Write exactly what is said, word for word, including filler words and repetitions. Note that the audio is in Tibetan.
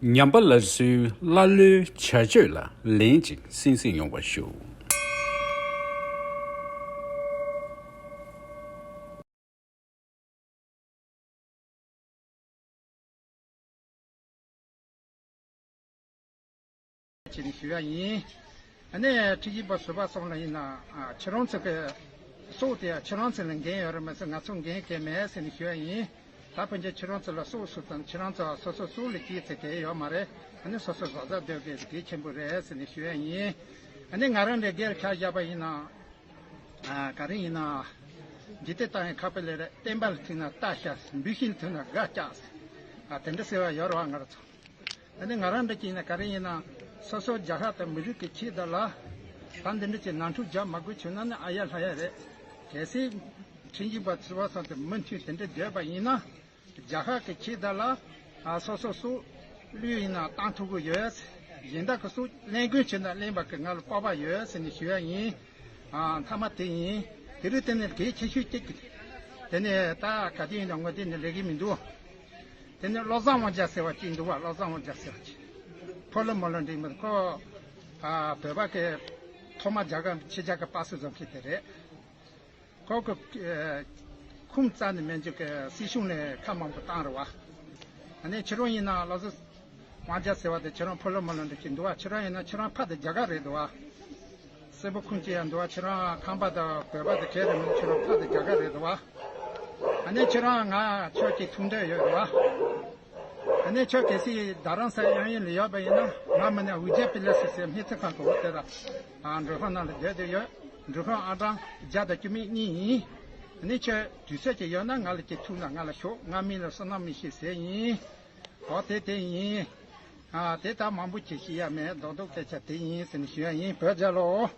ཉམས་པ་སླར་གསོའི་ཀླ་ཀློའི་བྱ་སྤྱོད་ལ་ལན་ཅིག་གསན་གཟིགས་ཡོང་བ་ཞུ། བྱས་ནས་ཞུ་ཡ་ཡིན། ཨ་ནི་ཁྲིམས་ཞིབ་པ་ཟུར་པ་སོགས་ལ་ཡིན་ན། ཨ། ཁྱེད་རང་ཚོ་གི་སྲོག་དེ་ཁྱེད་རང་ཚོ་ལ་འགན་ཡོད་རེད་མ་ཟད། ང་ཚོ་འགན་གལ་མེད་ཟེར་ནས་ཞུ་ཡ་ཡིན། ད་ཕན་ཆད་ཁྱེད་རང་ཚོ་ལ་སྲོག་གསོད་དང་ཁྱེད་རང་ཚོ་སོ་སོ་སྲོག་ལ་སྐྱེས་ཚེ་དེ་ཡོད་མ་རེད། ཨ་ནི་སོ་སོ་བཟའ་ཟླ་སྡོད་དགོས་གལ་ཆེན་པོ་རེད་ཟེར་ནས་ཞུ་ཡ་ཡིན། ཨ་ནི་ང་རང་འདྲ་སྒེར་ཆ་བཞག་པ་ཡིན་ན། ཨ། ག་རེ་ཡིན་ན། འཇིག་རྟེན་ལྟ་ཡང་ཁ་དཔེ་ལས་རེད། བསྟན་པ་ལ་ཐུག་ན་རྟ་ཤ་ཟེར། འབུ་ཤིང་ལ་ཐུག་ན་སྒ་སྐྱག་ཟེར། ཨ། དེ་འདྲ་ཟེར་བ་ཡོད་རེད་བ། ང་རང་ཚོ། ཨ་ནི་ང་རང་འདྲ་ཅིག་ཡིན་ན་ག་རེ་ཡིན་ན། སོ་སོ་རྒྱལ་ཁབ་དང་མི་རིགས་ཀྱི་ཆེད་དུ་ལ། ད་འདི་འདྲ་ཅིག་ནང་འཁྲུག་རྒྱག་མ་དགོས་བྱུང་ན་ནི་ཨ་ཡ་ལྷ་ཡ་རེད། གལ་སྲིད་ཁྲིམས་ཞིབ་པ་ཟུར་པ་སོགས་དེ་མུ་མཐུད་དེ་འདྲ་བསྡད་པ་ཡིན་ན། རྒྱལ་ཁབ་ཀྱི་ཆེད་དུ་ལ། ཨ། སོ་སོ་སྲོག་བློས་ཡིན་ན་བཏང་ཐུབ་ཀྱི་ཡོད། གཞན་དག་གི་སྲོག་ལེན་མཁན་བྱས་ན་ལེན་པ་གི་ང་ལ་སྤོབས་པ་ཡོད་ཟེར་ནས་ཞུ་ཡ་ཡིན། ཨ། མཐའ་མ་དེ་ཡིན། དེ་རིང་དེ་ནི་གལ་ཆེ་ཤོས་གཅིག་གི། དེ་ནི་ད་ག་དུས་ཡིན་ན་ངོ་དེ་ནི་ལས་ཀྱི་མི་འདུག་དེ་ནི་བློ་བཟང་དབང་རྒྱལ་ཟེར་བ་གཅིག་འདུག་བ། བློ་བཟང་དབང་རྒྱལ་ཟེར་བ་གཅིག་ཕོ་ལོ་མོ་ལོ་འགྲིག་མི་འདུག་ཁོ། ཨ། བོད་པ་གི་ཐོག་མ་རྒྱ་གར་ཕྱི་རྒྱལ་གི་པ་སུ་བཟོ་མཁན་དེ་རེད། ཁོ་གི། ཨ། ཁུངས་བཙན་ནས་མེད་འཇུག་གི་སྲིད་གཞུང་ནས་ཁ་མང་པོ་བཏང་རེད་བ། ཨ་ནི་ཁྱེད་རང་ཡིན་ན་བློ་བཟང་དབང་རྒྱལ་ཟེར་བ་དེ་ཁྱེད་རང་ཕོ་ལོ་མོ་ལོ་འདྲ་ཅིག་འདུག་བ། ཁྱེད་རང་ཡིན་ན་ཁྱེད་རང་ཕ་དེ་རྒྱ་གར་རེད་འདུག་བ། སེར་པོ་ཁུངས་སྐྱེལ་ཡ་འདུག་བ། ཁྱེད་རང་ཁམས་པ་དང་བོད་པ་དེ་ག་རེ་མིན། ཁྱེད་རང་ཕ་དེ་རྒྱ་གར་རེད་འདུག་བ། ཨ་ནི་ཁྱེད་རང་ང་ཁྱོད་ཀྱི་ཐུག་འདོད་ཡོད་རེད་བ། ཨ་ནི་ཁྱོད་གལ་སྲིད་རྡ་རམ་ས་གཡས་གཡོན་ལ་ཡོད་པ་ཡིན་ན། ང་མིན་ན་ཝི་ཇེ་པི་ལེ་སི་ཟེར་སྨན་རྩིས་ཁང་གི་འོག་དེ་ལ། ཨ། མགྲོན་ཁང་ནང་ལ་བསྡད་དེ་ཡོད། མགྲོན་ཁང་ཨང་གྲངས་བརྒྱ་དང་བཅུ་མེད་གཉིས་ཡིན། ཨ་ནི་ཁྱོད་དུས་ཚོད་ཅིག་ཡོད་ན་ང་ལ་ཅིག་ཐུག་ན་ང་ལ་ཤོག་ང་མིང་ལ་བསོད་ནམས་མིག་ཤེལ་ཟེར་ཡིན། འོ་དེ་དེ་ཡིན། ཨ། དེ་ལྟར་མང་པོ་ཅིག་བཤད་ཡ་མེད། རྡོག་རྡོག་སྐད་ཆ་དེ་ཡིན་ཟེར་ནས་ཞུ་ཡ་ཡིན། བོད་རྒྱལ་ལོ།